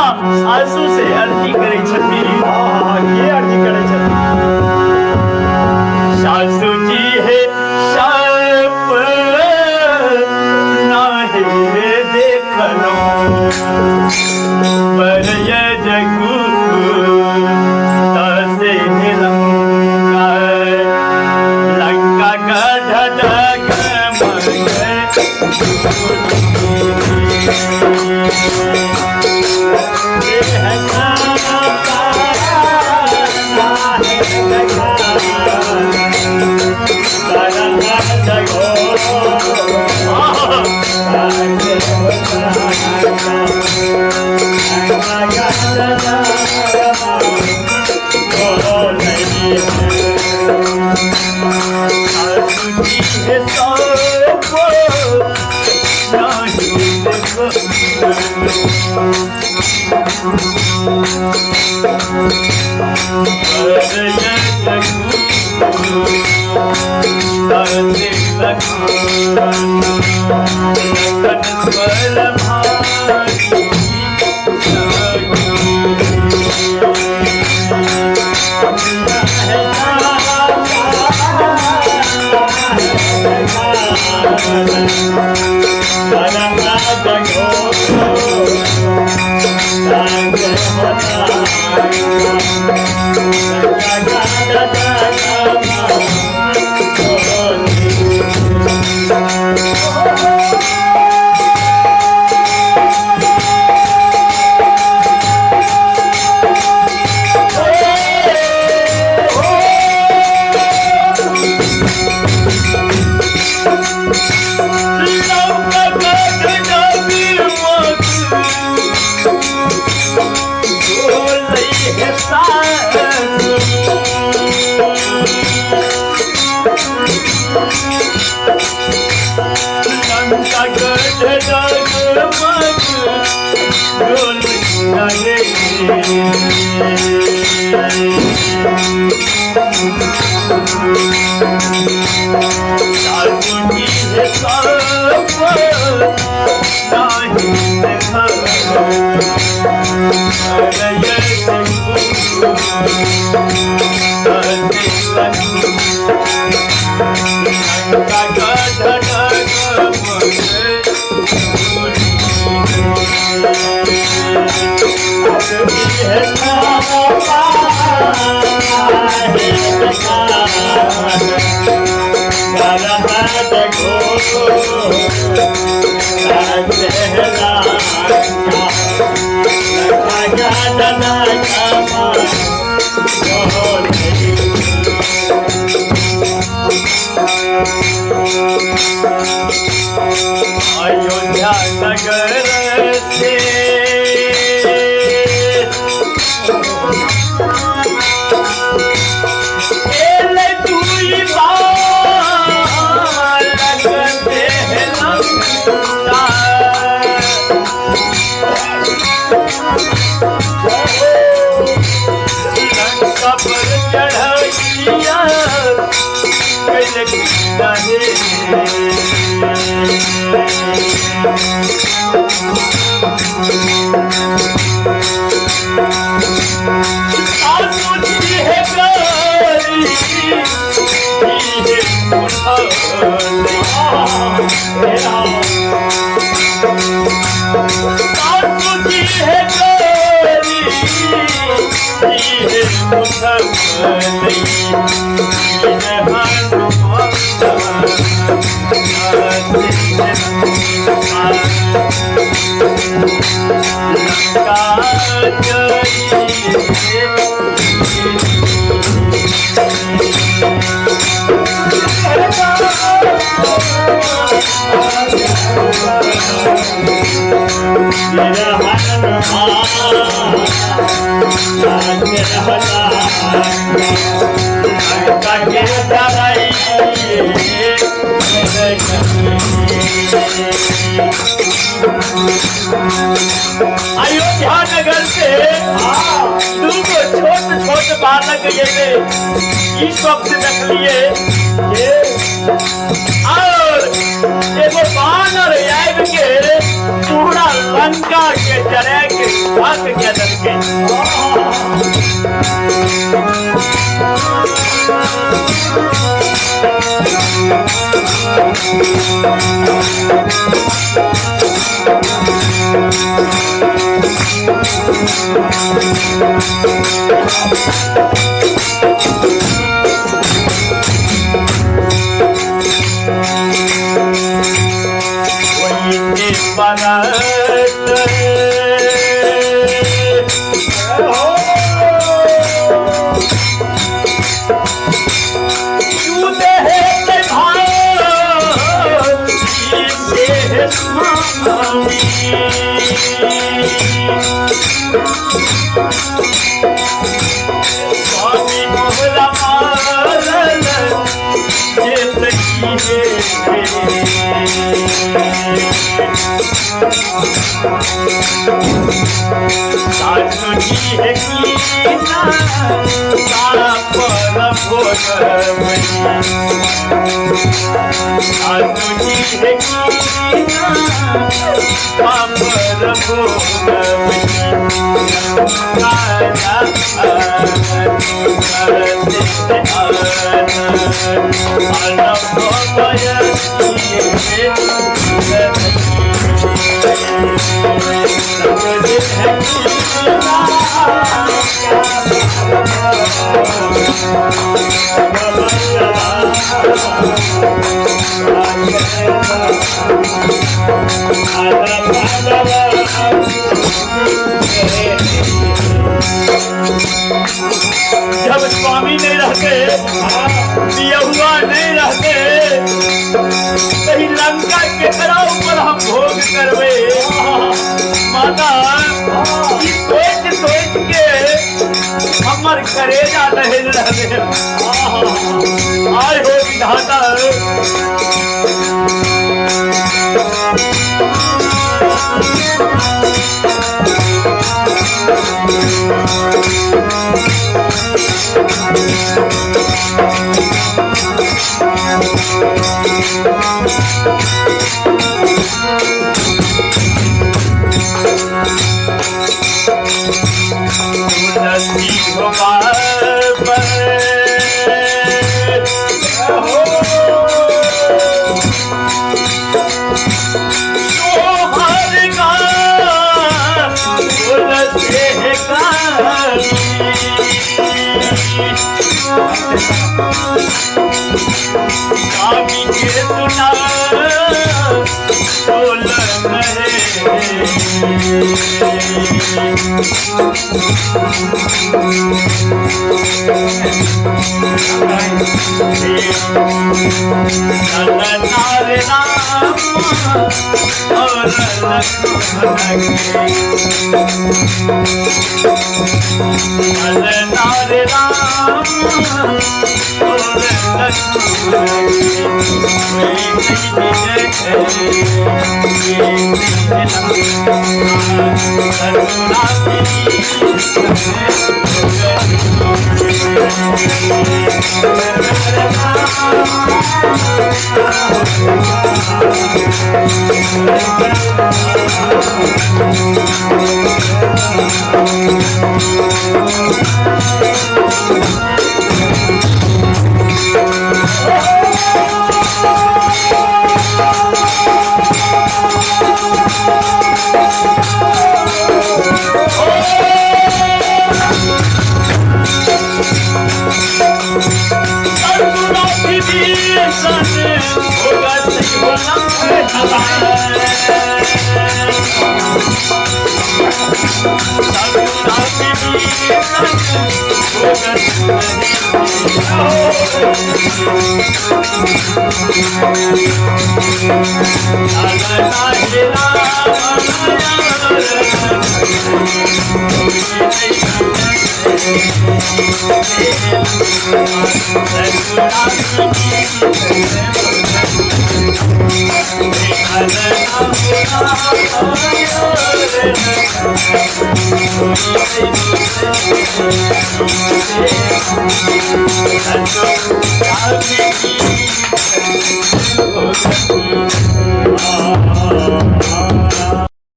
सासु से अर्जी करै छथिन। हाँ, के अर्जी करै छथिन? सासु जी हे सर्प नाही देखलो पर ये जगू तसे लंका लंका गढ़ अयोध्या नगर से एल दुई बालक देहलंका। लंका पर चढ़िया कैलक सासु जी है गरी, सासु जी है गरी, अयोध्या नगर से दूगो छोट छोट बालक ये ई शब्द देखलिए और एगो बानर आबि के पूरा लंका के जरे के साथ के देलकै। ओहि के बनत स्वामी मोहरा मारल जे सासु जी है कीना पर भोगवई, सासु जी है कीना पर भोगवई। जब स्वामी नहीं रहते, पियहुआ नहीं रहते, कहीं लंका केकरा ऊपर हम भोग करवे। माता ई सोच सोच के हमर करेजा नहीं रहले। आय हो विधाता, तुलसी हो बाबर सोहर गा तुलसी काली, स्वामी के सुना बोलन रे। नर राम और लक्ष्मण के, नर राम और लक्ष्मण